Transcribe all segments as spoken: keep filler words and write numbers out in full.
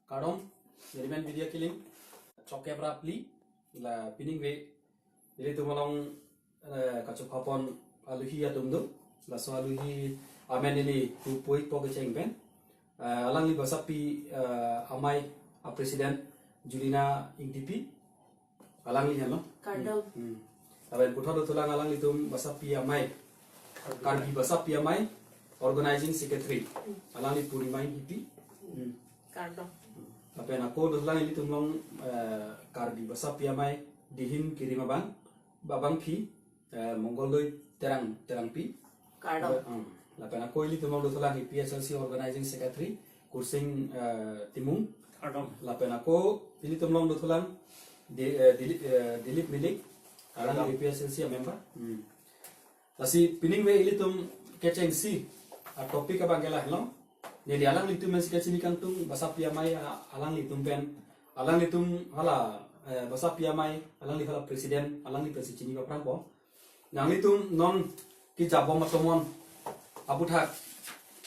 Kardom, nerimen video kiling, chokep rapli, la piningve, ilitum along eh, kachophapon aluhi atum do. Laso aluhi amen ili pu puik po kecheng pen. Eh, alangli Basapi eh, amei a president Julina Ingtipi. Alangli henlo. Kardom. Hmm. Lapen puthot dothulang alanglitum Basapi amei. Karbi Basapi amei organizing secretary. Alangli Purnima Ingtipi. Hmm. Kardom. Lapen ako dothulang ilitum along eh, Karbi Basapi amei dihin kirim abang. Abangpi eh, Mongol Doi Terang, Terangpi. Kardom. Hmm. Lapen ako ilitum along dothulang A P H L C organizing secretary Kursing eh, Timung. Kardom. Lapen ako ilitum along dothulang Di, eh, Dilip, eh, Dilip Milik. Alang Kardom. A P H L C a member. Hmm. Lasi piningve ilitum kechengsi a topic abang ke lahelo. Neli alanglitum pen si kachini kangtung Basapi amei a- alanglitum pen. Alanglitum hala eh, Basapi amei, alangli hala president, alangli pen si chini paprang po. Nanglitum non kejabom atomon aputhak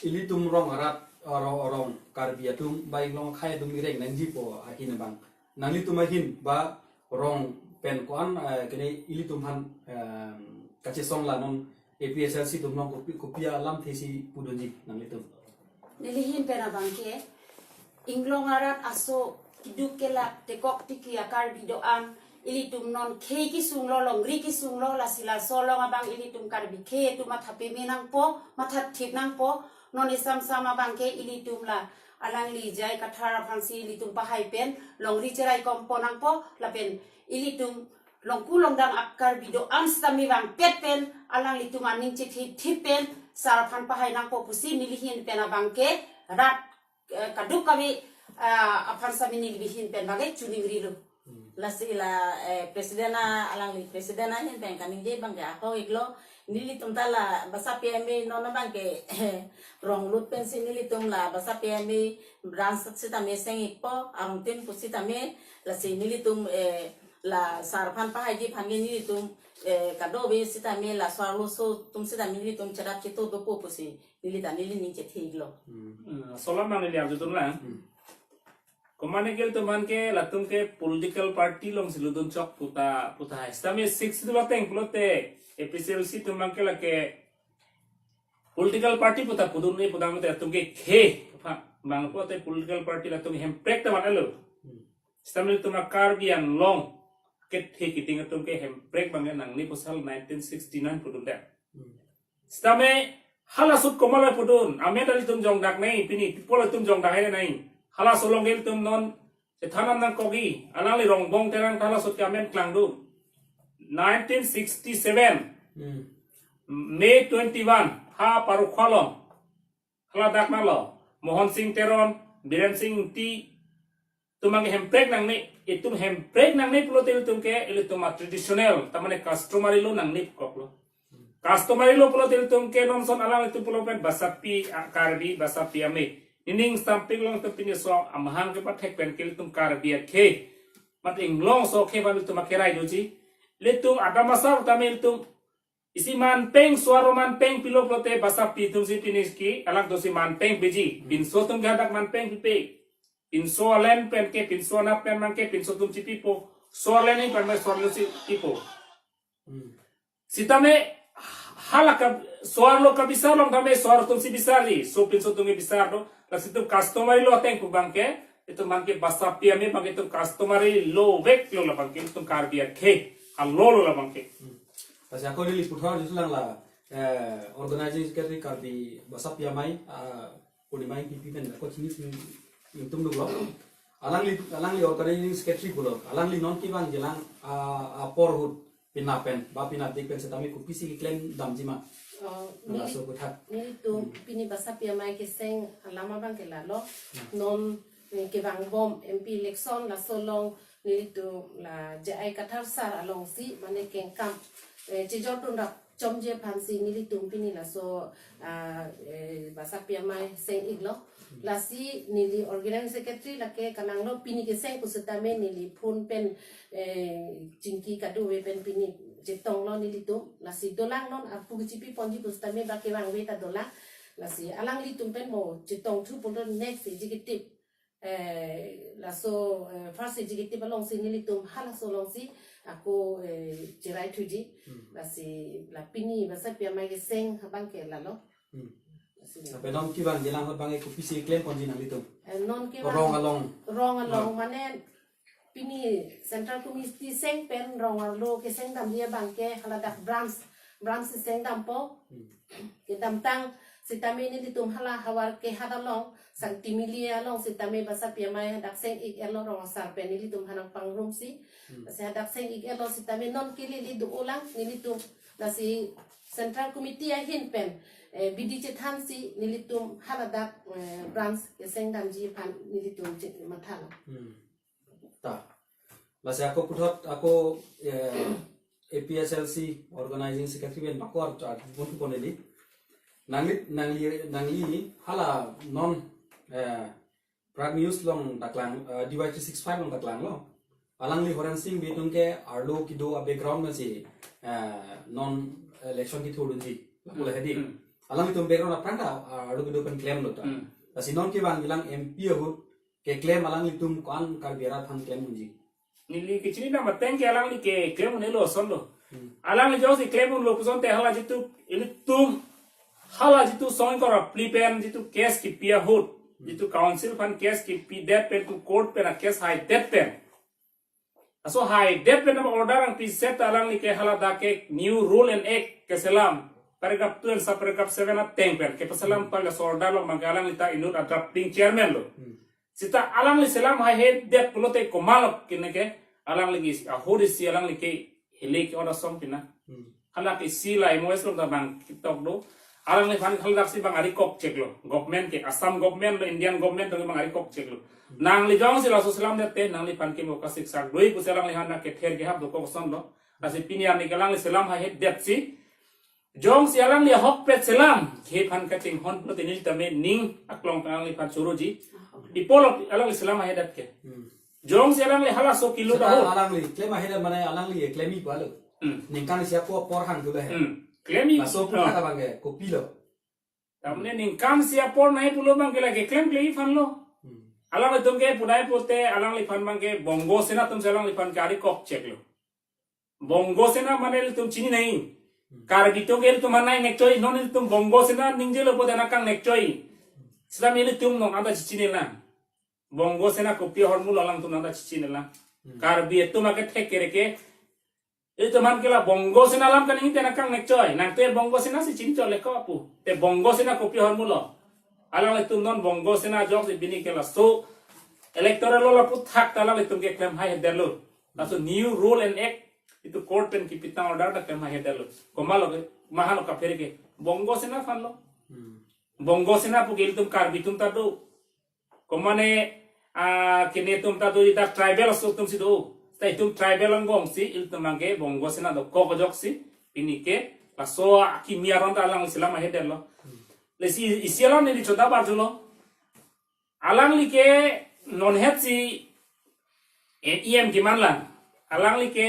ilitum rong arat, eh, rong, rong Karbi atum ba inglong akhei atum ireng nangji po ahin abang. Nanglitum ahin ba rong pen ko-an eh, kene ilitum aphan eh, kachesong la non A P H L C atum along kopi, kopi alamthe si pudunji nanglitum. Neli ahin pen abang ke inglong arat aso keduk kelak tekok tiki a Karbi do-an ilitum non khei kesung lo, longri kesung lo, lasi laso along abang ilitum Karbi khei atum matha peme nangpo, matha thip nangpo. Non isam sam abang ke ilitum la alangli J I Kathar aphan si ilitum pahai pen longri cherai kompo nangpo, lapen ilitum longku longdang a Karbi do-an sitame vangpet pen alanglitum aning chethip thip pen sar aphan pahai nangpo pusi neli ahin pen abang ke rat eh, kaduk kave eh, aphan sitame neli ahin pen abang ke choningri lo. Hmm. Lasi la eh, president a alangli president ahin pen kaningje abang ke ako-iklo, nelitum ta la Basapi amei non abang ke rong lut pensi nelitum la Basapi amei branch sitame seng-ikpo, arong tin pusitame, lasi nelitum eh, la sar aphan pahaiji aphan ke nelitum eh, kadokave sitame laso arloso atum sitame nelitum cherap cheto dopo pusi neli ta neli ning chethe-iklo. Hmm. Hmm, laso alam abang neli arjudun lang. Hmm. Komatne ke ilitum aphan ke latum ke political party along si lutdun chok puta puta hai. Sitame Sixth Schedule ateng pulote A P H L C atum abang ke lake political party puta pudun ni pudam te atum ke khei aphan abang pulote political party latum hemprek ta van alo. Hmm. Sitame ilitum a Karbi Anglong kethe keding atum ke hemprek abang ke nangne pusal nineteen sixty-nine pudun det. Hmm. Sitame hala sut komat lo pudun, amen ta ilitum jongdak nai, pini people atum jongdak hai nai. Halaso along ke ilitum non chethan nangkokji, alangli Rongbong Terang ta hala sut ke amen klang do. Nineteen sixty-seven, Hmm. May twenty-one, ha Parokhowa along. Hala dak malo, Mohon Sing Teron, Biren Sing Ingti, atum abang ke hemprek nangne, itum hemprek nangne pulote ilitum ke, ilitum a traditional, ta mane customary law nangne koklo. Customary law pulote ilitum ke non ason alanglitum pulo pen Basapi, a, Karbi, Basapi amei. Nening stamping along ilitum pini laso amahang kepathek pen ke ilitum Karbi akhei. Mate inglong aso akhei abang ilitum akerai doji. Ilitum adam asar tame ilitum isi manpeng, so-arlo manpeng pilo pulote Basapi atum si pini ke, alangtum si manpeng peji. Pinso atum ke hadak manpeng pipe. Pinso alen pen ke, pinso anat pen abang ke, pinso atum chipipo. So-arlo ni pen abang so-arlo si pipo. Hmm. Sitame hala ka so-arlo kabisar along tame so-arlo atum si bisarji. So pinso atum ke bisar do. Lasi itum customary law ateng pu abang ke, itum abang ke Basapi amei abang ke itum customary law vek lo la abang ke, itum Karbi akhei a law lo la abang ke. Hmm. Lasi ako neli puthot dothulang la eh, organizing secretary Karbi Basapi amei, ah, Purnima Ingtipi pen ako chini chini ingtung duklo. Alangli, alangli organizing secretary pulo. Alangli non kevangji lang, ah, apor ahut penap pen, ba penapdik pen setame kopisi keklem damji ma. Oh, neli, laso aputhak. Nelitum, hmm, pini Basapi amei keseng alam abang ke lalo. Hmm. Non, eh, kevangbom M P election laso along nelitum la J I Kathar sar alongsi mane kengkam, eh, chejordun rap chomji aphansi nelitum pini laso, ah, eh, Basapi amei seng-iklo. Lasi neli organizing secretary lake kananglo, pini keseng pusitame neli phone pen, eh, chingki kadokave pen pini chetonglo nelitum. Lasi dolang non apu kechipi ponji pusitame ba kevangve ta dolang. Lasi alanglitum pen mo chetongthu pulo next executive eh, laso, eh, first executive alongsi nelitum halaso alongsi ako, eh, cherai thuji. Hmm. Lasi la pini Basapi Amei keseng abangke lalo. Hmm. Lasi Lapen non kevangji lang ahut abangke kopisi klem ponji nanglitum? Eh, non kevang Rong along. Rong along, ah, mane pini Central Committee seng pen rong arlo keseng damji abangke haladak branch, branch seng dampo. Hmm. Kedamtang sitame nelitum hala havar kehat along, Sangtimili along sitame Basapi Amei hadak seng-ik-etlo, rong asar pen nelitum hanang pangrumsi. Hmm. Lasi hadak seng-ik-etlo sitame non kelele do-olang nelitum. Lasi Central Committee ahin pen, eh, bidi chethansi nelitum haladak, eh, branch keseng damji aphan nelitum chit mathalo. Hmm. Ta. Lasi ako puthot ako, eh, A P H L C Organizing Secretary pen bako ar, ar, pon pon neli. Nangli, nangli, nangli hala non, eh, Prag News along daklang, eh, D Y three six five along daklanglo. Alangli Horen Sing Bey atum ke arlo kedo a-background pensi, eh, non election kethurdunji. Lapu Hmm. lahedi. Hmm. Alanglitum background aphrang ta, ah, arlo kedo pen klemlo ta. Hmm. Lasi non kevangji lang M P ahut keklem alanglitum ko-an Karbi arat aphan klem unji? Neli kechinidam ateng ke alangli keklem un-elo asonlo. Hmm. Alangli jongsi klem unlo puson te hala jitu ilitum, hala jitu song ingkoi ra phli pen jitu case kepi ahut, Hmm. jitu council aphan case kepidet pen to court pen a-case haidet pen. Laso haidet pen order nangpiset ta alangli ke haladak ke new rule and act keselam, paragraph two and sub paragraph seven ateng pen kepaselam Hmm. pen laso order along abangke alangli ta inut a-drafting chairman lo. Hmm. Seta alangli selam haihedet pulote komatlo kene ke, alangli ke ahut isi alangli ke hile ke-ot asong pina. Hmm. Hala ke isi la M O S along ta bang ketok do. Alangliphan haladak si bang ari kok cheklo. Government ke, Assam government lo, Indian government lo bang ari kok cheklo. Hmm. Nangli jongsi laso selamdet te, nangliphan ke mo kasiksak doi pusi alangliphan na kether kehap dokok asonlo. Lasi pini arni ke alangli selam haihedet si, jongsi alangli ahokpet selam, khephan kachinghon pulote neli tame ning aklong alangliphan choroji. Ipolo alangli selam haihedet ke. Hmm. Jongsi alangli halaso kelo Seta dahut. alangli klem ahedet mane alangli klem-ik pulo. Hmm. Ningkan isi apor hang dulu he. Hmm. Klem-ik. Laso pu Oh. kata abangke kopilo? Tamne ningkan isi apor nai pulo abangke lake klemkle-ik aphanlo. Hmm. Alanglitum ke pudai pute alangliphan abangke Bongo Sena atum si alangliphan ke ari kok cheklo. Bongo Sena mane ilitum chini nai. Hmm. Karbi atum ke ilitum aphan nai nekchoi, non ilitum Bongo Sena ningjelo pute nangkang nekchoi. Seta ilitum non anta chechinilang. Bongo Sena kopi ahormu lo alangtum anta chechinilang. Hmm. Karbi atum akethek kere ke ilitum aphan ke la Bongo Sena alam kaningje te nangkang nekchoi. Nang te Bongo Sena si chini chole ko pu. Te Bongo Sena kopi ahormu lo. Alanglitum non Bongo Sena ajoksi pini ke laso electoral law aphuthak ta alanglitum ke klem haihedetlo. Laso new rule and act itum court pen kepitang order ta klem haihedetlo. Komatlo ke, maha lo kaphere ke Bongo Sena aphanlo. Hmm. Bongo Sena pu ke ilitum Karbi atum ta do. Komane, ah, kene atum ta do, ita tribal aso atum si do. Ta itum tribal angbong si ilitum abangke Bongo Sena dokok ajoksi pini ke laso akimi aron ta alangli selam haihedet lo. Hmm. Lasi isi along neli choda barjulo. Alangli ke non het si, eh, E M keman lang. Alangli ke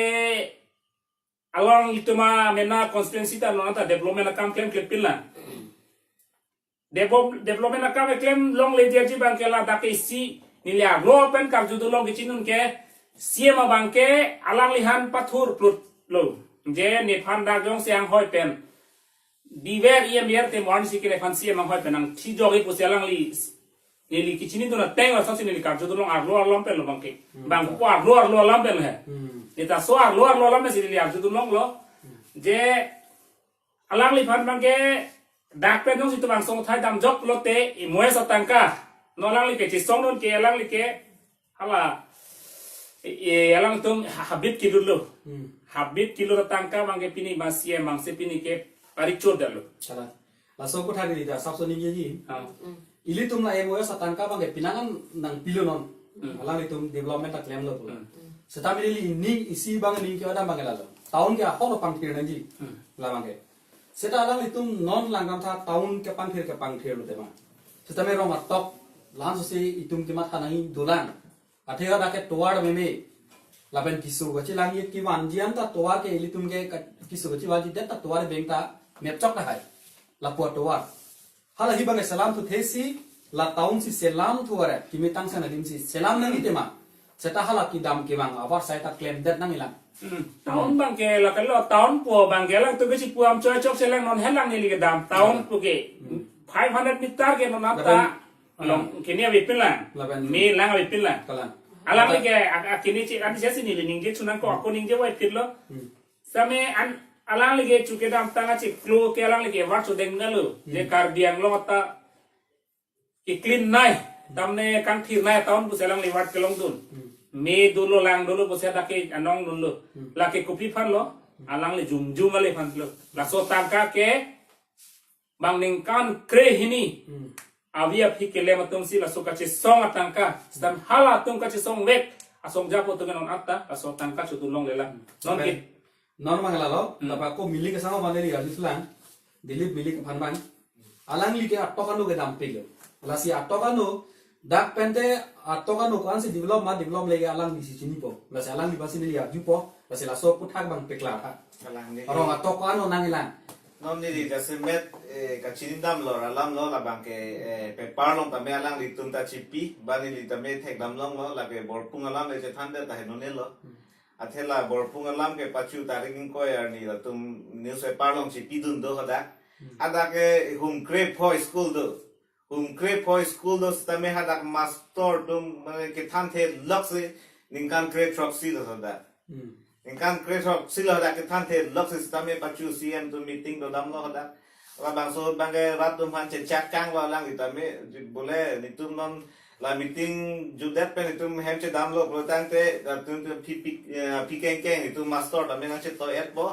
along itum amena constituency ta non anta development akam klemkle pin lang. Devo-, development akam keklem longledetji abangke ladak ke isi neli arlo pen karjudun long kechinidun ke C M abangke alangliphan pathurplutlo. Je nephan dak jongsi anghoi pen diver E M yer te mo-an si ke nephan C M anghoi pen nangthijok-ik pusi alangli neli kechinidun ateng lasonsi neli karjudun long arlo arlo alam pen lo abangke. Hmm. Bang ko arlo arlo alam pen he. Hmm. Neta so arlo arlo alam si neli arjudun longlo. Hmm. Je alangliphan abangke dak pen jongsi itum angsong thai damjok pulote M O S atangka. Non alangli ke chesongdun ke alangli ke hala, e, e, alangtum ha-, habit kelutlo. Hmm. Habit kelut atangka abangke pini ma C M abangsi pini ke parichot dalo. Salah. Laso kotha di da sapso ningjeji. Ha. Hmm. Ilitum la M O S atangka abangke pinangan nangpilo non. Hmm. Alanglitum development ta klemlo pulo. Hmm. Seta neli ning isi abang ning ke-o dam abangke lalo. Town ke ahok lo pangthir nangji. Hmm. La abangke. Seta alanglitum non langdamtha town kepangthir kepangthir lo tema. Seta me rong atok la-an sosi itum kematha nangji dolang. Athe hadak ke tovar meme. Lapen keso kachelangji kevanji anta tovar ke ilitum ke ka-, keso kachevanji det ta tovar beng ta mepchok tahai. Lapu atovar. Hala hi abangke selam thu thesi, La town si selam thu are, kimi tang sana dim si selam nangji tema. Seta hala kedam kevang avarsai ta klemdet nangjilang. Hmm. Town abangke la kalo town po abangke alangtum ke si pu-am choi chokche lang non helang neli kedam. Town po ke Hmm. five hundred meter ke non Lapen ata. Along kini avepin lang. Lapen Me lang avepin lang. Kalang. Alangli ke ak-, ak-, kini chik an chesi neli ningje chunang ko ako ningje avepin lo. Hmm. Same an alangli ke chu kedam tang achiklo ke alangli ke avar chodeng nalo. Je Hmm. Karbi Anglong ata ke clean nai, tamne kangthir nai town pusi alangli avar kelongdun. Hmm. Me dolo lang dolo pusi dak ke anong dunlo. Hmm. Lake kopi aphan lo, alangli jum jum ale aphan lo. Laso tangka ke bang ningkan krehini. Hmm. Avi aphi kelem atum si laso kachesong atangka. Seta halatum kachesong vek. Asong japo atum ke non ata, laso tangka chodun longlelang. Non Lapen ke. Non abang lalo, Hmm. lapen ako Milik asang abang neli arjulang. Dilip Milik aphan abang. Alangli ke atok ano kedam pilo. Lasi atok ano, dak pen te atok ano ko-an si develop ma develop le ke alangli si chinipo. Lasi alangli aphan si neli arjupo, lasi laso aputhak abang peklar ha. Alangli. Rong atok ano nangjilang. Non neli jasemet, eh, kachinidamlo, alam lo, labang ke, eh, paper along tame alanglitum ta chipi, ba neli tame thekdam longlo, lake Borpung alam le chethan det ta henone lo. Hmm. Athe la Borpung alam ke pachu tarik ingkoi arni latum newspaper along chipidun do hadak. Hmm. Hadak ke hum kre pho school do. Hum kre pho school do sitame hadak master atum mane kethan theklok si ningkan kre throksi do hadak. Hmm. Ningkan kre throksi lo hadak kethan theklok si sitame pachu C M atum meeting dodamlo hadak. Labangso abangke rat atum aphan chechak kanglo alang sitame bole netum non la meeting jutdet pen netum hem chedamlo pulo tangte netum tu phi phi, eh, phi kengkeng netum master tame nangchetoi-etpo.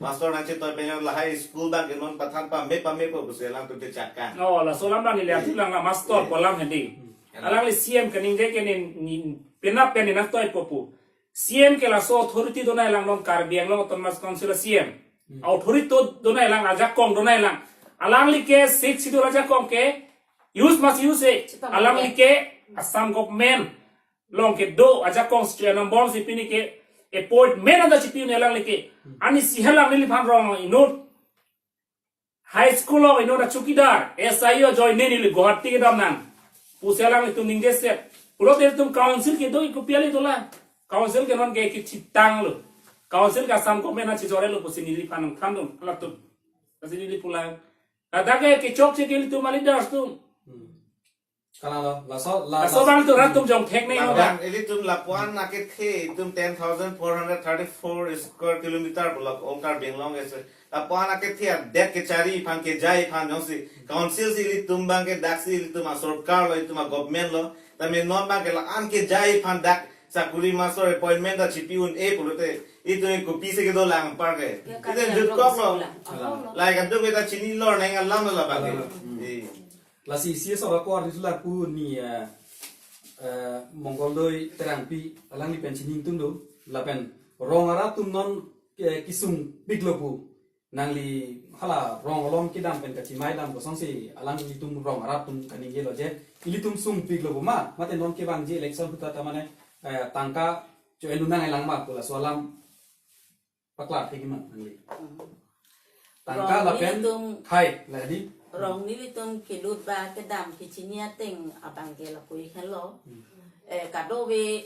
Master nangchetoi pen lahai school abangke non pathan pame pamepo pusi alangtum chechak kang. Oh, laso alam abang neli Eh. arjulang la master Eh. pu alam hedi. Hmm. Alangli C M kaningje ke ne, ne penap pen ne nangtoipo pu. C M ke laso authority donailang non Karbi Anglong Autonomous Council C M. Hmm. Authority donailang, ajakong donailang. Alangli ke Sixth Schedule ajakong ke use must use e. Chita Alangli ke Assam government along kedo ajakong si anambong si pini ke appointment anta chipi-un alangli ke. Hmm. Ani si helang neliphan rong inut. High school along inut a chowkidar, S I O ajoine neli Guwahati kedam nang. Pusi alanglitum ningjeset. Pulote itum council kedo ikopi ale dolang. Council ke non ke kechitanglo. Council ke Assam government nangchechorelo pusi neliphan nangthandun halatum. Lasi neli pulang. Ladak ke kechokche ke ilitum a-leaders atum. Hmm. Kalanglo, laso, la, Laso laso. abang tu rat atum jongthek ne Lapen hoda. ilitum lapuan akethe itum ten thousand four hundred thirty-four square kilometer block ong Karbi Anglong ese. Lapuan akethe adet kechari aphan kejai aphan jongsi council si ilitum abangke daksi ilitum asorkar lo, ilitum a-government lo. Tame non abangke la-an kejai aphan dak sakuri master appointment ta chipi-un-e pulote itum kopisi kedolang apar ke. Ya, Itum Karbi jutkoklo. Anglong sebelah. Alam. Lai kaduk kita chinilo neng alam lo abangke. Alam. Hmm. Eh. Lasi C S O ako arjulang pu ni, eh, eh, Mongkoldoi Terangpi alangli pen chiningtunglo lapen rong arat atum non, eh, kesung piklo pu. Nangli hala rong along kedam pen kachimai dam kosonsi alanglitum rong arat atum kaningjelo je ilitum sung piklo pu ma, mate non kevangji election ahut ta mane, eh, tangka cho-en un nangjilang ma pu laso alam paklar thekji ma nangli. Hmm. Tangka Rong lapen nelitum hai, lahadi. Rong nelitum kelut ba kedam kechini ateng abangke lapu-ik henlo. Hmm. Eh, kadokave,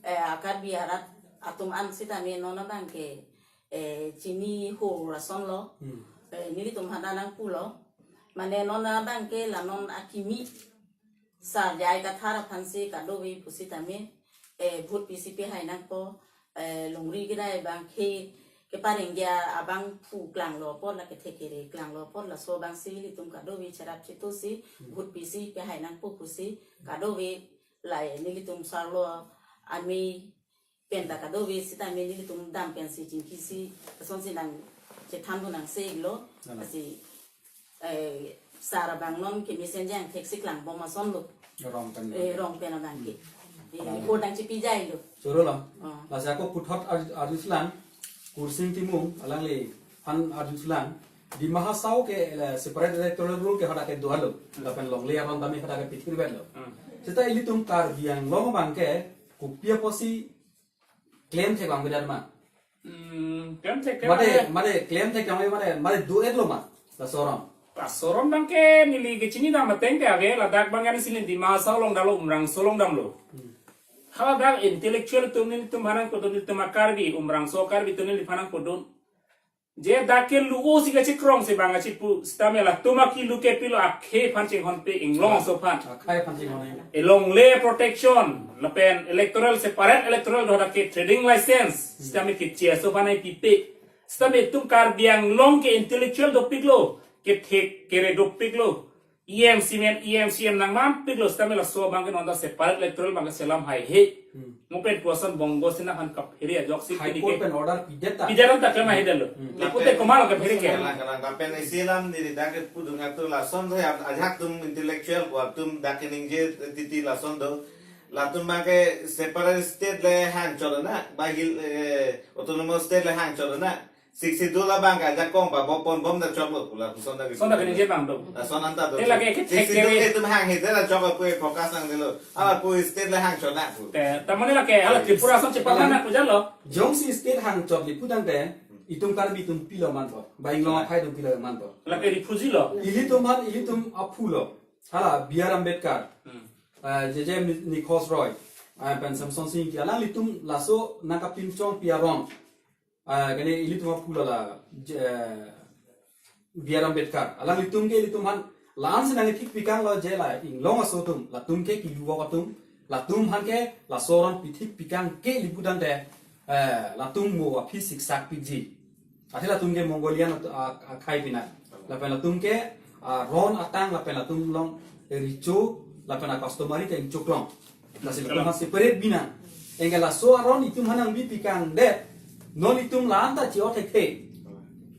eh, a-Karbi arat atum an sitame non abangke, eh, chini hor asonlo. Hmm. Eh, nelitum hadak nangpulo. Mane non abangke la non akimi Sar J I Kathar aphansi kadokave pusitame, eh, vote pisi pehai nangpo, eh, longri kedai abangke keparengja abangphu klanglo apot, la kethekere klanglo apot, laso abangsi ilitum kadokave cherap chetosi, Hmm. vote pisi pehai nangpo pusi, kadokave la nelitum sarlo amei pen ta kadokave sitame nelitum dam pensi chingkisi, asonsi nangchethan do nangse-iklo, Amen. Lasi, eh, sar abang non kemesen jangthek si klangbom asonlo. Rong pen. Eh, rong pen abangke. Hmm. Eh, Amen. Report nangchipijailo. Chorolo. Oh. Lasi ako puthot ar-, arjulang, Kursing Timung, alangliphan arjulang, Dima Hasao ke, eh, separate electoral roll ke hadak ke do-alo, lapen longle aron tame hadak ke pikir belo. Hmm. Seta ilitum Karbi Anglong abangke, kopi apotsi klem thek abang bidar ma. Hmm, klem thek, klem Mate, thek. mate, klem thek kami mate, mate do-etlo ma, laso aron. Laso aron abangke neli kechini dam ateng ke ave, ladak abangke neli si Dima Hasao along damlo, Umrangso along damlo. Haladak intellectual atum, nelitum aphan nangpudun, nelitum a-Karbi, Umrangso Karbi atum neliphan nangpudun. Je dak ke lu-o si kachekrong si bang kachipu, sitame latum akilu ke pilo, akhei aphan chinghonpe, inglong aso aphan. Akhei aphan chinghon. Elongle protection, lapen electoral, separate electoral do dak ke trading license, sitame keche aso aphan ai pipe. Sitame itum Karbi Anglong ke intellectual dopiklo, kethek kere dopiklo. E M C men, E M C M nangmanpiklo, sitame laso abangke non ta separate electoral abangke selam haihe. Hmm. Mo pen puson Bongo Sena aphan kaphere ajoksi High pini Court ke pen order pidet ta. Pidet ta klem haihe detlo. Hmm. Lapu te komat lo kaphere ke. Kalang, kalang, kapen isi alam neli dak ke pudun atum lason do ya, ajak atum intellectual ko atum dak ke ningje titi lason do. Latum abangke separate state le hangchot na, ba hill, eh, autonomous state le hangchot na. Sixth Schedule abangke ajakong pabopon bom ta choklo pu lapuson dak ke. Lason dak ke ningje abang do. Lason anta do. Te lake ke Sixth Schedule thek ke itum hanghe te la choklo pu focus nangdetlo. Ala pu state le hangchot na pu. Te, ta mane lake, hala Tripura ason cheparman na pu jalo. Jongsi state hangchot le pu tangte, itum Karbi atum pilo manpo. Ba inglong akhei atum pilo manpo. Lake refugee lo. Ilitum aphan, ilitum aphu lo. Hala B R Ambedkar. Hmm. Eh, J J M Ni-, Nichols Roy. Eh, pen Samson Sing Ingti. Alanglitum laso nangkapinchongpi aron. Ah, kene ilitum aphu lo la, J-, eh, B R Ambedkar. Alanglitum ke ilitum aphan la-an si nangkethik pikanglo je la inglong aso atum, latum ke kilu-ok atum, latum aphan ke laso aron pithik pikang ke ili pu tangte, eh, latum mo aphi siksak pikji. Athe latum ke Mongolian at-, a-, akhei pinak. Lapen latum ke, ah, aron atang lapen latum along recho, lapen a-customary ta ingchoklong. Lasi latum aphan separate binong. Anke laso aron itum aphan nangbi pikangdet. Non itum la-an ta chi-ot thekthe.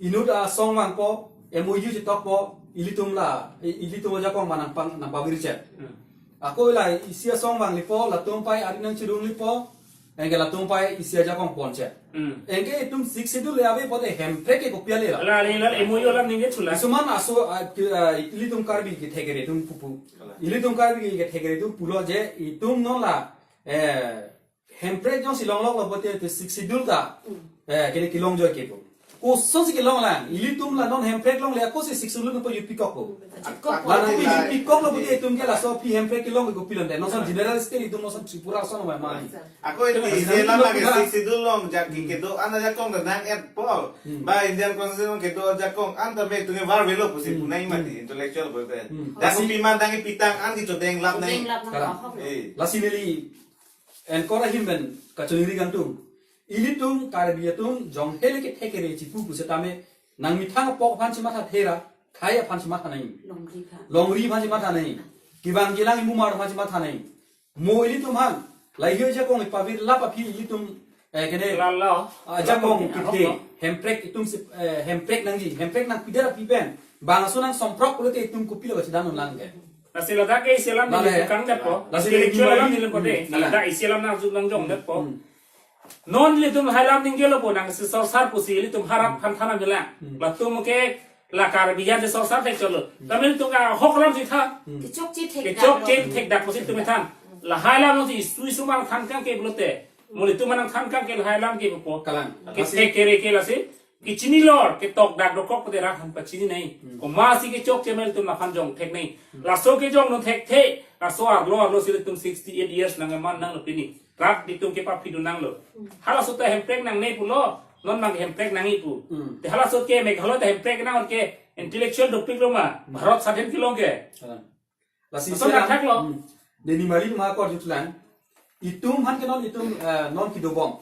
Inut asong vangpo, M O U chetokpo, ilitum la, i-, ilitum ajakong ma nangpang, nangpavir chot. Hmm. Ako la isi asong vanglipo, latum pai ari nangchirunglipo, anke latum pai isi ajakong ponchot. Hmm. Anke itum Sixth Schedule le ave pote Hemprek ke kopi ale la. La, la, la, M O U alam ningje chula. Isuman aso, ah, ki-, ah, ilitum Karbi kethek kere atum pupu. Ilitum Karbi kethek kere atum pulo je itum non la, eh, Hemprek jongsi longloklo pote te Sixth Schedule ta, eh, kene kelong joi ke pu. Kosonsi kelong lang, ilitum la non Hemprek longle, ako si Sixth Schedule nangpajut pikok ko. Ajut kok. La nangpajut pikoklo pote itum ke laso aphi Hemprek kelong ke kopi lande. Non ason general state itum non ason Tripura ason ma mani. Ako ini Sixth Schedule lake Sixth Schedule along jak ke kedo an ajakong ta nang-etpo. Hmm. Ba Indian Constitution kedo ajakong an ta me tunge var velo pusi Hmm. punai mati Hmm. intellectual boyfriend. Hmm. Dak Lasi kopi man dang pitang an kechodeng lap nang. Chodeng lap nang Kalang. Ahok. Eh. Lasi neli anchor ahin pen kachiningri kangtung. Ilitum Karbi atum jong hele kethek kere chipu pusitame nangmethang apok aphan chimatha thera, khei aphan chimatha nai. Longri aphan. Longri aphan chimatha nai. Kevang kelang imumar aphan chimatha nai. Mo ilitum aphan, lahei ajakong ipavir lap aphi ilitum, eh, kene, Lalo. ah, ajakong Lalo. Kite, Hemprek itum si, eh, Hemprek nangji, Hemprek nangpidet aphi pen, bang aso nangsomprok pulote itum kopilo kachidan un lang ke. Lasi ladak ke isi alam Lale. Neli kangdetpo. Lasi Intellectual alam neli neli pote. Hmm. Ladak isi alam nangjuk nangjongdetpo. Hmm. Non ilitum lahai alam ningjelo po nangsi sorsar pusi ilitum harap Hmm. aphan thanam hilang. Hmm. Latum ke la Karbi an si sorsar thekchotlo. Hmm. Tame ilitum ke ahok alam si tha. Hmm. Kechokche thek Kechokche thekdak pusi itum than. Lahai alam si isu isu mang than kang ke pulote. Mo ilitum mang than kang ke lahai alam ke po. Kalang. Kethek kere ke lasi. Kechini lor, ketok dak dokok pote rat aphan pachini nai. Hmm. Komatsi kechokche ma ilitum laphan jong thek nai. Hmm. Laso kejongdun thekthe, laso arlo arlo si ilitum sixty eight years nangman nanglo pini. Rat itum ke paphidun nanglo. Hmm. Halaso ta Hemprek nangne pulo, non mang Hemprek nangji pu. Hmm. Te halaso ke Meghalaya ta Hemprek nang ke intellectual dopiklo ma, Hmm. Bharat sadhin kelong ke. Kalang. Lasi Laso isi alam, thakthak lo. Hmm. Neli mari ma akor jutlang. Itum aphan ke non itum, eh, non kedobom.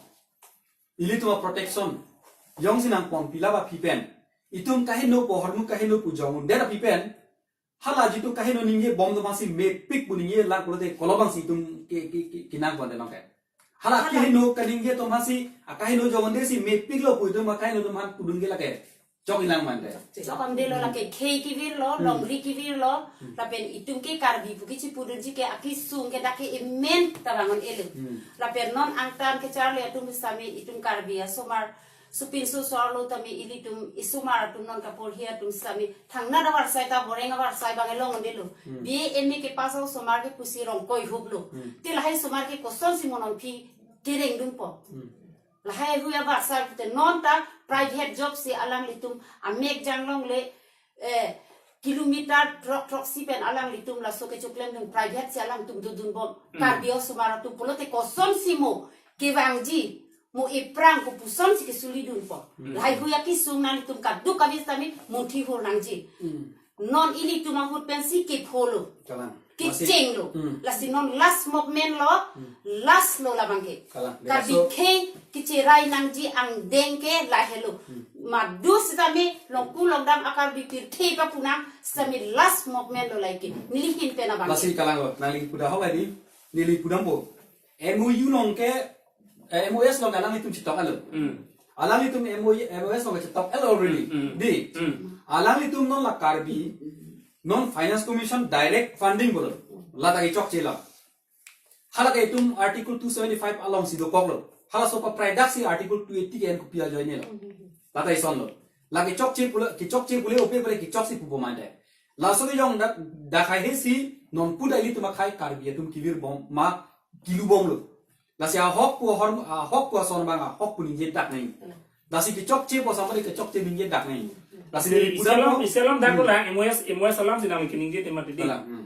Ilitum a-protection jongsi nangponpi lap aphi pen, itum kaheno pu, hormu kaheno pu jongdet aphi pen, hala jitu kaheno ningjebom atum aphansi mepik pu ningje lang pulote kolo abangsi itum ke, ke, ke, kenang ponte nonke. Hala Hala. Kaheno kaningje atum aphansi, akaheno jongdet si mepiklo pu itum akaheno atum aphan pudun ke lake chok inang mante. Chok amdelo lake khei kevirlo, Hmm. longri kevirlo, Hmm. lapen itum ke Karbi pu kechipudunji ke akesung ke dak ke emen ta vangon ele. Hmm. Lapen non angtan kecharli atum sitame itum Karbi asomar, supinso arlo tame ilitum isomar atum non kaporhi atum sitame thangnat avarsai ta boreng avarsai abang elong ondelo. Hmm. B A M A kepass osomar ke pusi rongkoi huplo. Hmm. Te lahai somar ke kosonsi mo non aphi kerengdunpo. Hmm. Lahai hui avarsai pute non ta private job si alanglitum amek janglongle, eh, kilometer throk throksi pen alanglitum laso kechoklem dun private si alangtum dodun bom. Karbi osomar atum pulote kosonsi mo kevangji, mo ephrang kopusonsi kesuli dunpo. Lahai hui akesung nanglitum kadokave sitame munthi hur nangji. Non ilitum ahut pensi kepho lo. Kalang. Lasi kecheng lo. Hmm. Lasi non last movement lo, last lo labang ke. Kalang. Karbi laso akhei kecherai nangji angdeng ke lahelo. Madu sitame longku longdam a-Karbi pirthe papunang sitame last movement lo lahai ke. Neli ahin pen abang. Lasi kalang lo, nangli puda hok lagi, neli pudampo. M O U along ke, eh, M O S along ke alanglitum chetok-etlo. Hmm. Alanglitum M O U, M O S along ke chetok-etlo already. Hmm, hmm. Di. Hmm. Alanglitum non la Karbi, non Finance Commission direct funding pulo. Lata kechokche lo. Hala ke itum Article two seventy-five alongsi dokoklo. Halaso aprai daksi Article two eighty ke en kopi ajoine lo. Lata ison lo. La kechokche pulo, kechokche pule ope pare kechokche pupo mande. Laso kejong dak, dak hai hesi non puda ilitum akhai Karbi atum kevir bom ma kilu bomlo. Lasi ahok pu ahor, ahok pu ason abang ahok pu ningje dak nai. Lasi kechokche pu ason abang kechokche ningje dak nai. Lasi neli pudampo. Isi alam, isi alam dak ko la, M O S, M O S alam si nang keningje tema titi. Kalang, hmm.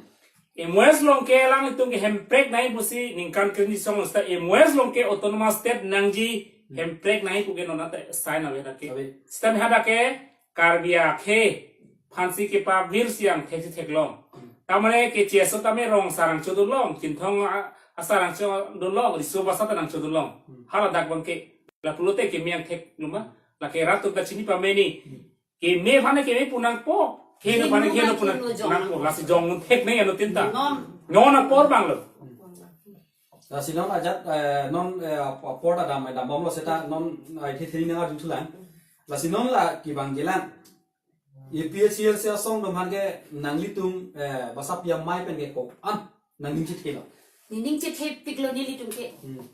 M O S along ke alanglitum ke hemprek nai pusi ningkan kre-ni song seta M O S along ke autonomous state nangji hemprek nai pu ke non anta sign ave dak ke. Ave. Seta hadak ke Karbi akhei aphansi kepavirsi angthek si theklong. Hmm. Tamane keche aso tame rong asarang chodunlong, Chinthong a-, asarang chodunlong, riso basa ta nangchodunlong. Hmm. Hala dak abang ke, lapulote keme angthek numa, lake rat atum ta chini pameni. Hmm. Keme aphane keme pu nangpo, khei aphane khei pu nang, pu nangpo, lasi jong thek nai anuttin ta. Non. Non apor abang lo. Lasi non ajat, eh, non, eh, ap-, apor ta dam, dambomlo seta non, eh, the theni nang arjuthulang. Lasi non la kevang jelang. A P H L C asong atum aphan ke nanglitum, eh, basa pi amei pen ke ko-an nangning chethelo. Nening chethepiklo nelitum ke. Hmm.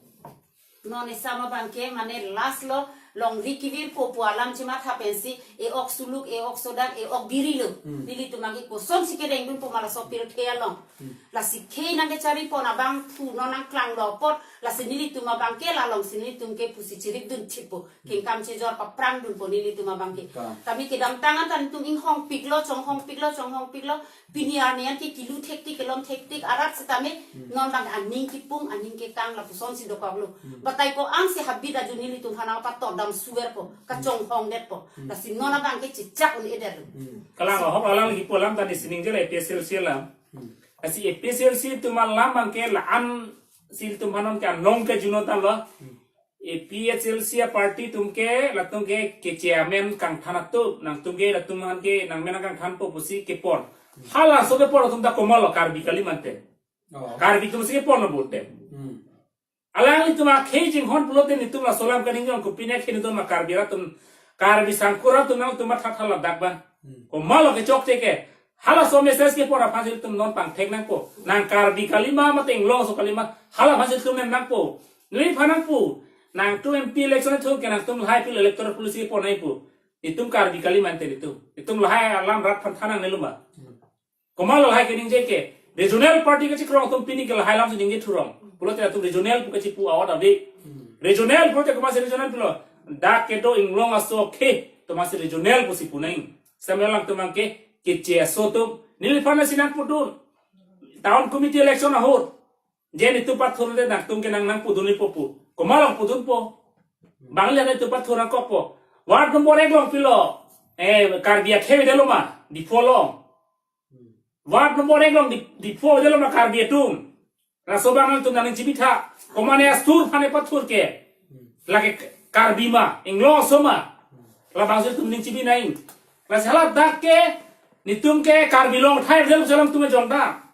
Non esam abang ke mane last lo longri kevirpo pu alam chematha pensi e-ok suluk, e-ok sodak, e-ok birilo. Hmm. Nelitum abang ke kosonsi kereng dunpo ma laso pirthe along. Hmm. Lasi khei nangkecharipon abangphu non nangklanglo apot, lasi nelitum abang ke la alongsi nelitum ke pusi chirip dun chitpo. Kengkam chejor paphrang dunpo nelitum abang ke. Ka. Tame kedamtang an ta netum inghongpiklo, chonghongpiklo, chonghongpiklo. Pini arni an ke kilu thektik, kelom thektik arat sitame, hmm, non abang aning kipung, aning kekang lapusonsi dokoklo. Hmm. Batai ko-ansi habit ajo nelitum aphan nangpatodam suverpo, kachonghongdetpo. Hmm. Lasi non abang ke chechak un-edetlo. Hmm. Kalang ahok alam hipo alam ta neli sining jela A P H L C alam. Hmm. Lasi A P H L C atum alam abang ke la-an si ilitum aphan non ke anong ke juno tanglo. Hmm. A P H L C a-party atum ke, latum ke, keche amen kangthan atum, nangtum ke, latum aphan ke, nangmen kangthanpo pusi kepon. Halaso kepon atum ta komatlo Karbi kali mante. Oh. Karbi atum si keponlo vote. Hmm. Alanglitum akhei chinghon pulote netum laso alam kaningje, kopine khei netum ma Karbi atum, Karbi sangkur atum nangtum matha tha ladak abang. Hmm. Komatlo kechokche ke. Halaso message kepon aphansi ilitum non pangthek nangpo. Nang Karbi kalima, mate Inglong aso kalima. Hala aphansi ilitum nem nangpo. Neliphan nangpo. Nangtum M P election thur ke nangtum lahai pil electoral policy pon nangpo. Itum Karbi kalima ante itum. Itum lahai alam rat aphan thanang neluma. Komatlo lahai keningje ke. Regional party kachikrong atum pini ke lahai alamsi ningje thurong. Pulote atum regional pu kachipu awat ave. Regional pulote komatsi regional pulo. Dak kedo Inglong aso ke. Komatsi regional pusi pu nang. Same alangtum abang ke, keche aso atum. Neliphan si nangpudun. Town committee election ahut. Je netum pathur de nangtum ke nang nangpudun nipo pu. Komatlo pudunpo. Bang le netum pathur nangkokpo. Ward number ek along pilo. Eh, Karbi akhei avedetlo ma. Diphu along. Ward number ek along di, Diphu avedetlo ma Karbi atum. Laso abang nangtum nangning chibitha. Komane asur aphane pathur ke. Lake Karbi ma, Inglong aso ma. Labangsi ilitum ning chibi nang. Lasi hala dak ke, netum ke Karbi Longthai avedetlo si alangtum jongdam.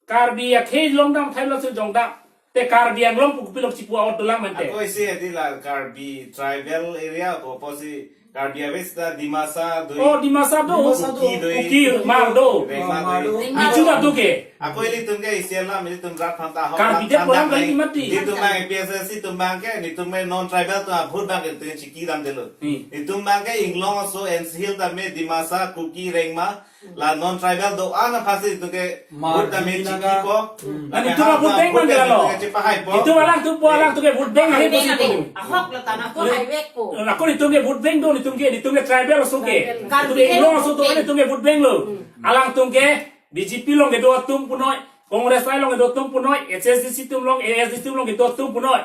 Karbi akhei longdam thai lo si jongdam. Te Karbi Anglong pu kopilo chipu awat dolang mante. Ako isi edi la Karbi tribal area ko, apotsi Karbi ave seta Dimasa do. Oh, Dimasa do. Dimasa do. Kuki do. Kuki, Hmar do. Rengma do. Hmar do. Nichu ta do ke. Ako ilitum ke isi alam, ilitum rat aphan ta ahok Karbi alam det than pulang dak kali nai. Mati. Netum abang A P H L C atum abang ke, netum ke non tribal atum vote abang ke netum chiki damdetlo. Hmm. Netum abang ke Inglong aso N C Hills tame Dimasa, Kuki, Rengma, la non tribal do-an aphansi netum ke Hmar, vote tame Naga, chikipo. Hmm. Lapen netum hala vote bank netum ke mangalo. Netum ke chepahaipo. Netum alangtum pu alangtum ke vote bank ahi pusi pu. Ahok lo tana ko hai vekpo. Ako netum ke vote bank do, netum ke, netum ke tribal aso ke. Tribal. Netum ke Inglong aso atum ke netum ke vote bank lo. Hmm. Alangtum ke B J P along kedo atum punoi, Congress along kedo atum punoi, H S D C atum along, A S D C atum along kedo atum punoi.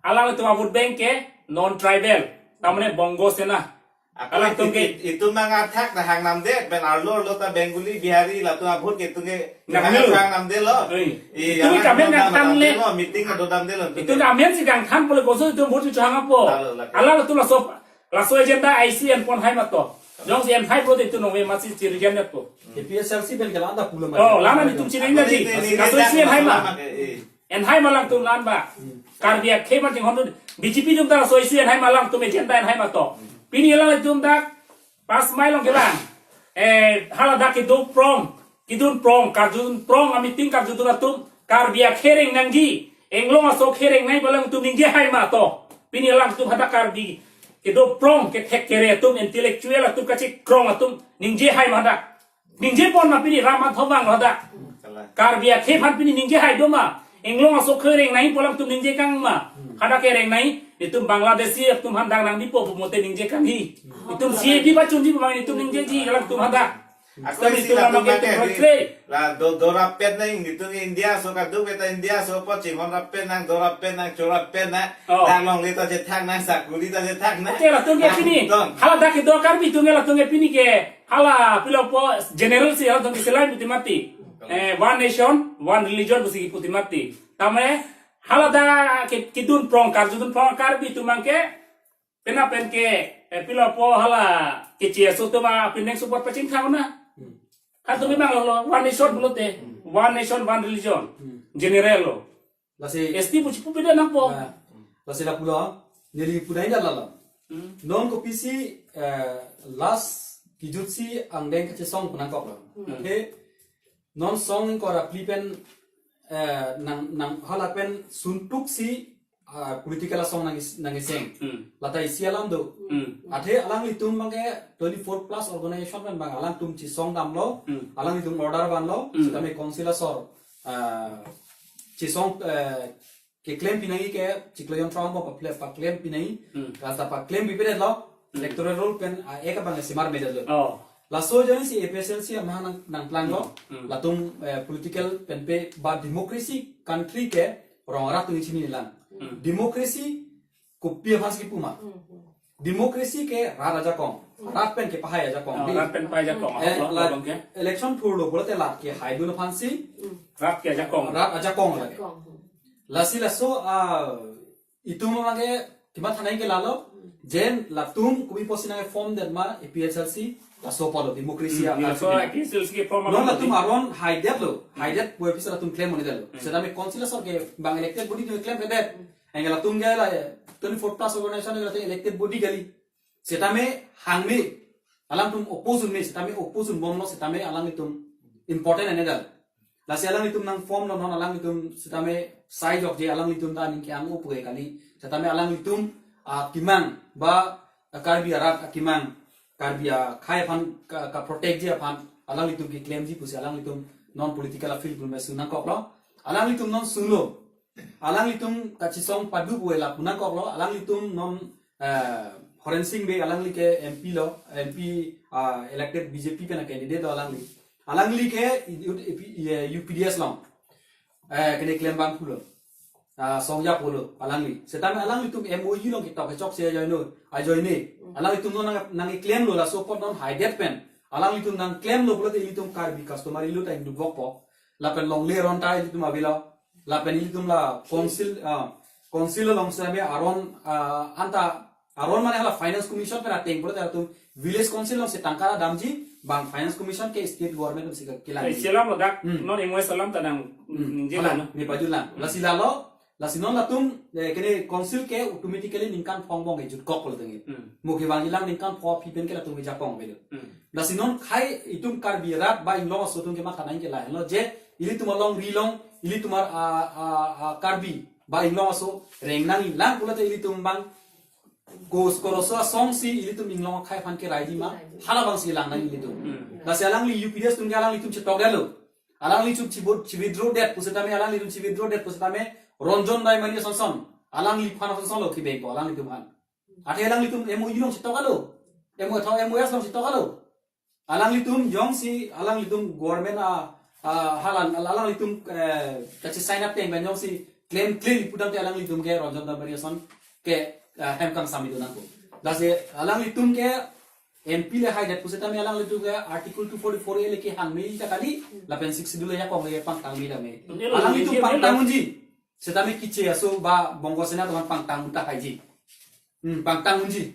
Alangtum avote bank ke non tribal. Tamane Bongo Sena. Ako alangtum ke it-, itum mang athak ta hang namde, pen arlo arlo ta Bengali, Bihari, latum avote ke itum ke nang hang nilo. Hang namdelo. Oi. I, itum alangtum kami nang nang tang le. Namdelo, meeting ado damdelo. Itum kami si kangthan pule koso itum vote chuhang apo. Lalo, lalo. Alangtum laso, laso agenda I C N pon hai mato. Jongsi en hai vote itum nongve masi chirijan nepo. A P H L C pen ke landa pulo ma. Oh, lana itum chirijan di. Ako ni, ni, ni, laso ni, I C N hai ma. Eh, eh. En hai ma alangtum lan ba. Hmm. Karbi akhei ma chinghon dun. B J P atum ta laso issue en hai ma alangtum agenda en hai ma to. Pini alangtum dak pas mai along kelang. Eh, hala dak kedo prong, kedun prong, karjudun prong, a meeting karjudun atum. Karbi akhei reng nangji, Anglong aso akhei reng nangji pu alangtum ningje hai ma to. Pini alangtum hadak Karbi kedo prong, kethek kere atum, intellectual atum, kachekrong atum ningje hai ma hadak. Ningje pon ma pini Ram Madhav vanglo hadak. Kalang. Karbi akhei aphan pini ningje hai do ma. Anglong aso akhei reng nangji pu alangtum ningje kang ma. Hadak kereng nangji, itum Bangladeshi atum aphan dang nangji pu pumote ningje kangji. Itum C A D pachunji pu ma itum ningjeji alangtum hadak. Ako isi itum latum lama ke pakai itum di, kre. La do, dorap pen nang itum India aso kaduk beta India aso apot chinghon rap pen nang, dorap pen nang, chorap pen nang. Oh. Nang longle ta chethang nang, sakuri ta chethang nang. Oke, latum ke pini. Tong. Hala dak kedo Karbi atum ke latum ke pini ke. Hala pilo po general si hala atum ke selain puti mati. Eh, one nation, one religion pusi puti mati. Tamane hala dak ke, kedun prong, karjudun prong Karbi atum mang ke pena pen ke, eh, pilo po hala keche aso atum apin neng support pachingthang na. Hmm. Halatum memang lo, one nation pulote, hmm, one nation, one religion. Hmm. General lo. Lasi S T pusi pu beda nangpo. Nah, lasi lapulo, neli pudai dah lalo. Hmm. Non kopisi, eh, last kejutsi angdeng kachesong pu nangkoklo. Hmm. Oke, non song ingkoi ra phli pen, eh, nang, nang hala pen suntuksi, ah, political asong nang is-, nang iseng. Hmm. Lata isi alam do. Hmm. Athe alanglitum bang ke twenty-four plus organization pen bang alangtum chesong damlo, hmm, alanglitum order vanlo, hmm, setame council asor, ah, chesong, eh, keklem pinangji ke chiklo jon throng bom paple-, paklem pinangji. Hmm. Rasta paklem bipedetlo. Hmm. Electoral roll pen, ah, ek abang simar medetlo. Oh. Laso ajoine si A P H L C amahang nang, nangplanglo. Hmm. Hmm. Latum, eh, political pen pe ba democracy country ke rong rat tung chinilang. Hmm. Democracy kopi aphan si kipu ma. Hmm, hmm. Democracy ke rat ajakong. Hmm. Rat pen kepahai ajakong. Oh, di. Rat pen pahai ajakong. Eh, ahok lo, lat, abang ke? Election thurlo pulote lat kehai dun aphan si. Hmm. Rat ke ajakong. Rat ajakong lake. Ajakong, hmm. Lasi laso, ah, itum abang ke kematha nangji ke lalo, hmm, jen latum kopi pusi nang form det ma A P H L C, laso apotlo democracy, hmm, a, laso a, A P H L C ke form non along latum di. Aron haidetlo, hmm, haidet pu A P H L C latum claim monit detlo. Hmm. Setame council asor ke bang elected body ke claim ke det. Hmm. Anke latum ke la twenty-four plus organization ke latum elected body kali. Setame hangme, alangtum oppose me, setame oppose bomlo, setame alanglitum important ene dal. Lasi alanglitum nang form lo non alanglitum setame sai jokje alanglitum ta aning ke-ang opo ke kali. Setame alanglitum, ah, kemang ba, ah, Karbi arat, ah, kemang Karbi akhei aphan ka, kaprotectji aphan alanglitum keklemji pusi alanglitum non political field pu mesu nangkoklo. Alanglitum non sunlo. Alanglitum kachesong padu pu ela pu nangkoklo. Alanglitum non, eh, Horen Sing Bey alangli ke M P lo, M P, ah, elected B J P pen a candidate lo alangli. Alangli ke U P D S along, eh, kene klem bang pulo. Ah, song ja pulo alangli. Setame alanglitum M O U along ketok kechok si ajoine, ajoine. Alanglitum non nang, nangklemlo laso apot non haidet pen. Alanglitum nangklemlo pulote ilitum Karbi customary law ta ingduk vokpo. Lapen longle aron ta ilitum avelo. Lapen ilitum la council, ah, council along setame aron, ah, anta aron mane hala finance commission pen ateng pulote atum village council along si tangka damji bang finance commission ke state government si kelang. Eh, selam lo dak, hmm, non M O S alam ta nang, hmm, ningje hala, lo na. Ne pajul lang. Hmm. Lasi lalo, lasi non latum, eh, kene council ke automatically ningkan phongo bong ke jutkok pulo tengil. Hmm. Mo kevangjilang ningkan pho aphi pen ke latum ke jakong avelo. Hmm. Lasi non khai itum Karbi rat ba Inglong aso atum kematha nangji ke lahenlo je ilitum alongri along, ilitum ar, a, a, a, Karbi ba Inglong aso reng nangjilang pulote ilitum bang kos koroso asong si ilitum Inglong akhei aphan keraiji ma, hala bang si lang nang ilitum. Hmm. Lasi alangli U P D S atum ke alanglitum chetok detlo. Alanglitum chi-, chi-withdraw det pu setame, alanglitum chi-withdraw det pu setame, Ranjan Daimani ason son. Alangliphan ason son lo kibeng ko, alanglitum aphan. Athe alanglitum M O U along chetok alo. M O U, M O S along chetok alo. Alanglitum jongsi alanglitum government a, a halan alanglitum eh, kachi sign up teng ben jongsi claim claim pudam te alanglitum ke Ranjan Dambari ason ke eh, hem kang sami do nangko. Lasi alanglitum ke M P le hai det pusitame alanglitum ke Article two forty-four A le ke hangme ta kali lapen Sixth Schedule ya kong le pangtang me dame. Alanglitum pangtang unji. Setame kiche aso ba Bongo Sena teman pangtang unta haiji. Hmm, pangtang unji.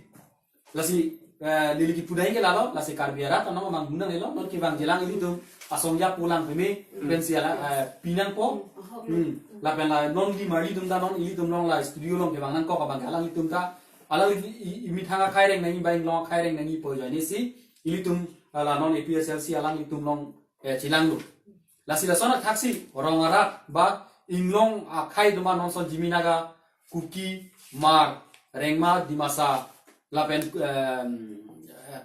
Lasi eh, neli kipudai ke lalo, lasi Karbi arat anong mang hunang elo, non kevang jelang ilitum asong ya pulang peme, pensi ala eh, pinangpo. Hmm. Lapen la non di marli tum ta non ilitum long la studio long kevang nangkok abang alanglitum ta, alang i, i, imethang akhai reng nangji ba inglong akhai reng nangji pu ajoine si ilitum eh, la non A P H L C alanglitum long eh, chelanglo. Lasi lason athaksi rong arat ba inglong akhai duma non son Jimi Naga, Kuki, Hmar, Rengma, Dimasa, lapen em,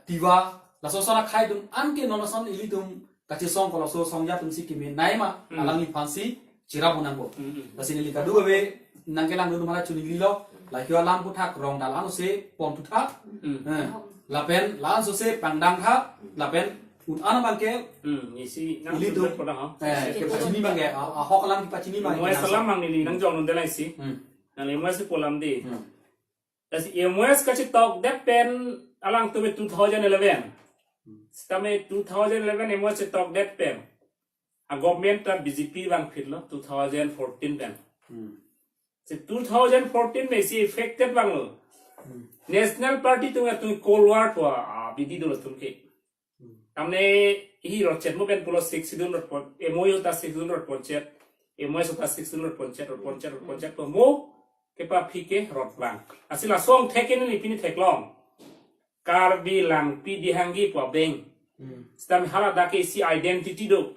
Tiwa, lason son akhai dum anke non son ilitum kachesong koloso song ya tumsi kimi naima alangli aphansi chira punangpo. Lasi neli kadokave nangkelang dun mana chuning rilo, lakhi alam puthak rong dal ano se pon puthak. Eh, lapen la-an sose pangdang tha, lapen un-an abang ke Hmm, isi nang ilitum sudah pernah ha. Eh, kepachini abang ke, a- ahok alam kepachini abang ke M O S nang alam mang neli nang jong nunde lang isi. Hmm. Nang M O S pu alam di. Hmm. Lasi M O S kachetokdet pen alangtum two thousand eleven. Setame two thousand eleven M O S chetokdet pen a government ta B J P vangphitlo two thousand fourteen pen. Hmm. Si two thousand fourteen me si affected vanglo. Hmm. National Party atum atum Cold War pu abidi dolo atum ke. Hmm. Tamne hi rotchet mo pen pulo Sixth Schedule rotpon, M O U ta Sixth Schedule rotponchet, M O S ta Sixth Schedule rotponchet, rotponchet, rotponchet pu mo kepaphi ke rot vang. Lasi lason thek ini pini theklong. Karbi Langpi Dihangi pu abeng. Hmm. Setame hala dak ke isi identity do.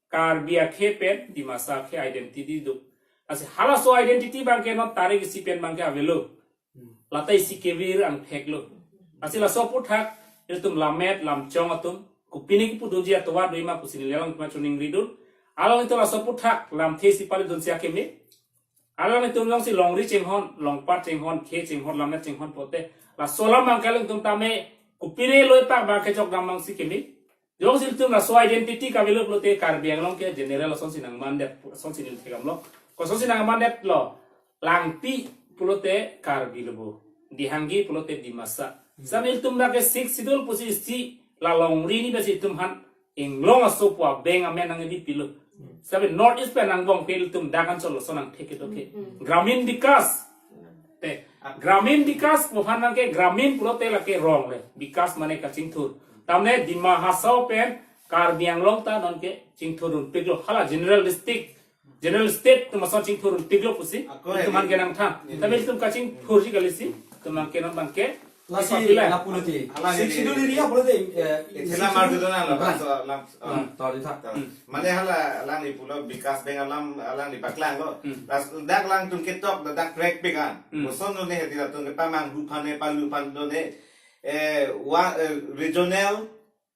Karbi akhei pen Dimasa akhei identity do. Lasi halaso identity abang ke non tarik isi pen abang ke avelo. Hmm. Lata isi kevir angthek lo. Lasi laso aputhak ilitum lammet lamchong atum kopine kipudunji atovar do ma pusi neli alang ma chuning ridun. Alanglitum laso aputhak lamthe isi pali dunsi akeme. Alanglitum jongsi longri chinghon, longpat chinghon, khei chinghon, lammet chinghon pote, laso alam abang ke alanglitum tame kopine loi pak abang ke chokdam abangsi kimi. Jongsi ilitum laso identity kavelo pulote Karbi Anglong ke general asonsi nangmandet, asonsi neli thekdamlo. Kosonsi nangmandetlo? Langpi pulote Karbi lo bo. Dihangi pulote Dimasa. Setame ilitum dak ke Sixth Schedule pusi isi la longri ni besi itum aphan inglong aso pu abeng amen nangdi pilo. Setame North East pen angbong ke ilitum dak anchot lason angthek kedo ke. Gramin Vikas. Te, Gramin Vikas pu aphan abang ke Gramin pulote lake rong le. Vikas mane kachingthur. Tamne Dima Hasao pen Karbi Anglong ta non ke chingthurdunpiklo. Hala general district, general state atum ason chingthurdunpiklo pusi. Ako, ilitum aphan eh, ke nangthan. Ini. Setame ilitum kachingthurji kali si. Itum abang ke non abang ke. Lasi ipapila. Lapu lote. Hala Sixth ini. Schedule area pulote, eh, Ithila Sixth Schedule mardu dona la, ban. Bangso lam, ah. Hmm, tor di tha. Tor. Hmm. Mane hala alangli pulo Vikas Bank alam alangli paklanglo. Hmm. Las dak alangtum ketok dak crack pekan. Hmm. Boson done hedi latum kepamanghu aphan ne palu aphan done. Eh, wa, eh, regional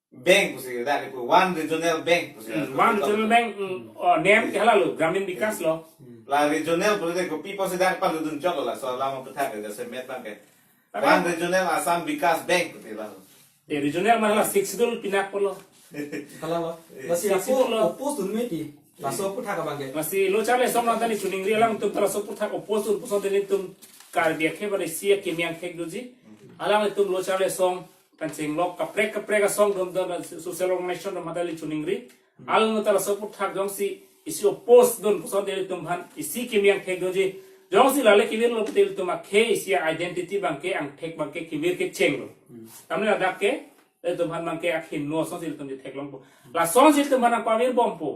bank pusi dak ipu one regional bank pusi. Hmm, dak one ketok. Regional bank, hmm, oh, name ke hala lo, Gramin Vikas lo. Hmm. La regional pulote kopi pusi dak paludun chok la, so lama petak aja semet abang ke. Tapi one regional Assam Vikas Bank pusi la. Eh, regional mana la Sixth Schedule pinak pulo. Hala lo. Eh. Lasi Sixth Schedule lo. Oppose dunme ti. Laso aputhak abang ke. Lasi lo charli asong nangthan neli chuning ri alangtum ta laso aputhak oppose dun puson dei ilitum Karbi akhei ba isi akimi angthek doji. Alanglitum lo charli asong pen chenglok kaprek kaprek asong dun dun social organization dun mata neli chuning ri. Alangtum ta laso aputhak jongsi isi oppose dun puson dei ilitum aphan isi kimi angthek doji. Jongsi lale kimi lo pulote ilitum akhei isi identity abang ke angthek abang ke kevir kechenglo. Hmm. Tamne ladak ke ilitum aphan abang ke akhei no asonsi ilitum chetheklongpo. Lasonsi ilitum aphan nangpavirbompo.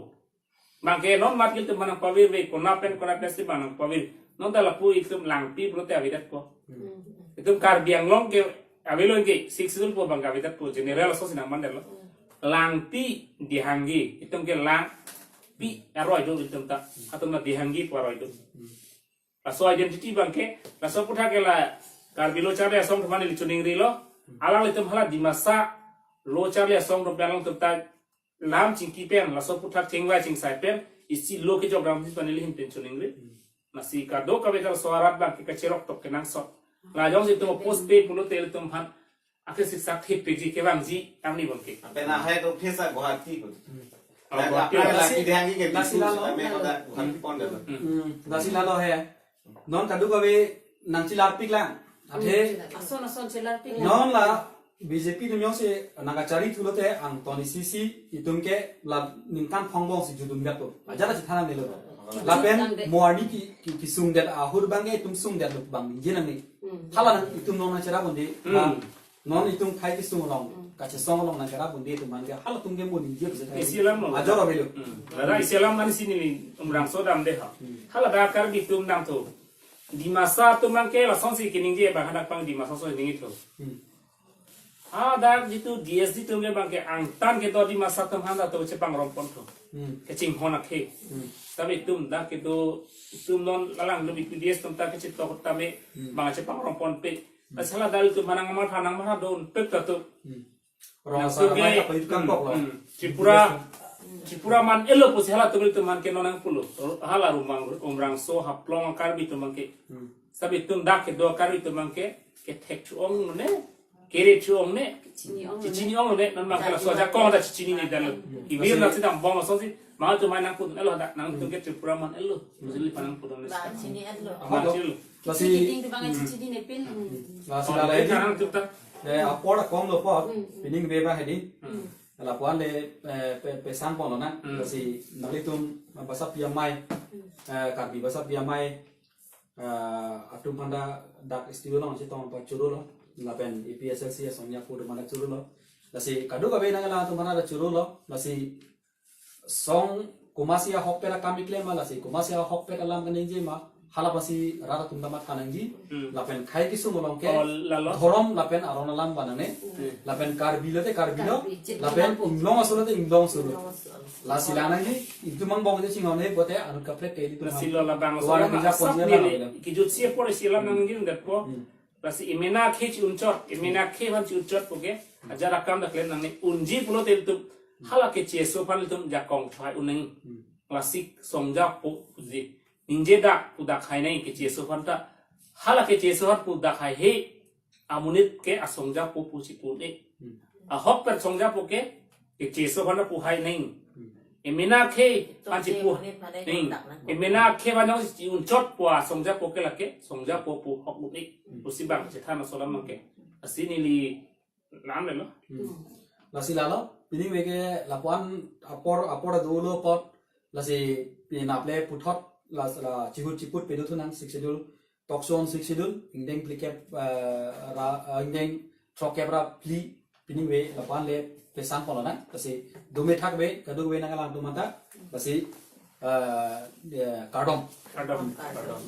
Abang ke non mat ilitum aphan nangpavirve, konat pen konat pensi abang nangpavir. Non ta lapu ilitum Langpi pulote avedetpo. Hmm. Ilitum Karbi Anglong ke avelo ke Sixth Schedule pu abang ke avedetpo, general asonsi nangmandetlo. Hmm. Langpi Dihangi, ilitum ke Langpi aroi do ilitum ta. Atum la Dihangi pu aroi do. Hmm. Laso identity abang ke, laso aputhak ke la Karbi lo charli asong atum aphan neli chuning rilo. Alanglitum hala Dimasa lo charli asong atum pen alangtum ta lam chingki pen, laso aputhak chingvai chingsai pen, isi lo kechokdam pusi neli ahin pen chuning ri. Lasi kadokave ta laso arat abang ke kacherok tok kenangsot. La jongsi itum oppose-pe pulote ilitum aphan Ake siksak thip piji kevangji tangni bangke. Pen ahai to phesa Guwahati ko. Oh, Guwahati. Lasi, lasi lalo. Guwahati pon dalo. Hmm. Lasi lalo he. Non kadokave nangchelarpik lang. Athe. Ason ason chelarpik lang. Non la B J P atum jongsi nangkachari thulote angton isi isi itum ke la ningkan phongbong si judun gato. Ajat achethan nelo. Lapen mo arni ki, ki, kesungdet ahut bangke itum sungdetlo bang ningje nangne. Hmm. Hala nang itum non nangcherap un-e. Hmm. Non itum khei kesung along, hmm, kachesong along nangcherap un-e atum aphan ke halatum ke mo ningje bese. Isi alam lo. Ajor avelo. Hmm. Lada isi alam nangsi neli Umrangso damde ha. Hmm. Hala dak Karbi atum nangthu. Dimasa atum abangke lasonsi keningje bang hadak pang Dimasa so ningje thu. Hmm. Hadak jitu D S D atum ke bangke angtan kedo Dimasa atum aphan ta to chepangrongpon thu. Hmm. Kachinghon akhei. Hmm. Tapi itum dak kedo itum non lalang lo B P D S atum ta kachetok tame, hmm, bang chepangronponpe. Asala dal tu manang matha nang matha don pek ta tu. Hmm. Rong nang sarmai ke, ka payut kangkok lo. Hmm. Tripura, Tripura man elo pusi halatum ilitum aphan ke non nangpulo. Hala Umrang, Umrangso, Haflong Karbi atum abangke. Hmm. Sabi itum dak kedo Karbi atum abangke, kethek thu-ong ne, kere thu-ong ne, chini-ong ne. Chini-ong ne, non abangke laso ajakong ta chinine dal. Hmm. Ibir na sidam bong asonsi, ma tu mai nangpudun elo dak, nangtum ke Tripura man elo. Mujili pa nangpudun le. Bang chini elo. Bang chini elo. Lasi, kiting tu bang, hmm, chini ne pin. Lasi, oh, lalai di. Nang tuta. Eh, apor akom lo apor. Hmm. Pining be bang hedi. Hmm. Lapuan le, eh, pe, pesang pon lo na. Hmm. Lasi nanglitum basa P M I, hmm, eh, Karbi basa P M I, eh, atum aphan ta dak studio along chetong pachuru lo. Lapen A P S L C asong ya pu atum aphan ta churu lo. Lasi kadokave nanglang atum aphan ta churu lo. Lasi song komatsi ahokpet akam keklem ma, lasi komatsi ahokpet alam kaningje ma, hala apotsi rat atum ta mat kaningje. Hmm. Lapen khei kesung along ke, oh, lalo, dhorom lapen aron alam vanang ne. Hmm. Lapen Karbi lote Karbi lo, Karbi, lapen Karbi. Inglong aso lote Inglong aso lo. Inglong aso. Lasi la nangji, itum angbong je chinghon he pote anut kaprek ke itum. Lasi lo labang aso. Warna lama keja asap ponji neli, alam. Kijut si apor isi alam, hmm, nangji undet po. Hmm. Lasi emena akhei chi-unchot, emena akhei aphan chi-unchot puke, ajat akam dak klen nangne unji pulote ilitum, hala kecheso aphan ilitum jakong thai un nang, hmm, lasi songjapo puji. Ningje dak pu dak hai nang kecheso aphan ta, hala kecheso aphan pu dak hai he, amonit ke asongjapo pusi pu ne. Hmm. Ahokpet songjapo ke, kecheso aphan pu hai nang. Hmm. Emena akhei aphan si pu. Tok ke monit pada nang. Kontak nang. Emena akhei aphan si unchot pu asongjapo ke lake, songjapo pu hok un-e. Hmm. Pusi bang chethan aso alam abangke. Lasi neli lam lelo. Hmm. Lasi lalo, pining ave ke lapuan apor, apor dolo apot, lasi pinaple puthot, las, la chihut chiput pedo thu nang Sixth Schedule, talk show on Sixth Schedule, ingdeng phlikep, eh, ra, eh, ingdeng throkkep ra phli, pining ave lapuan le pesang pon lo na, lasi dome thak ave, kadokave nanglang atum aphan ta, lasi, eh, ya, kardom. Kardom. Kardom.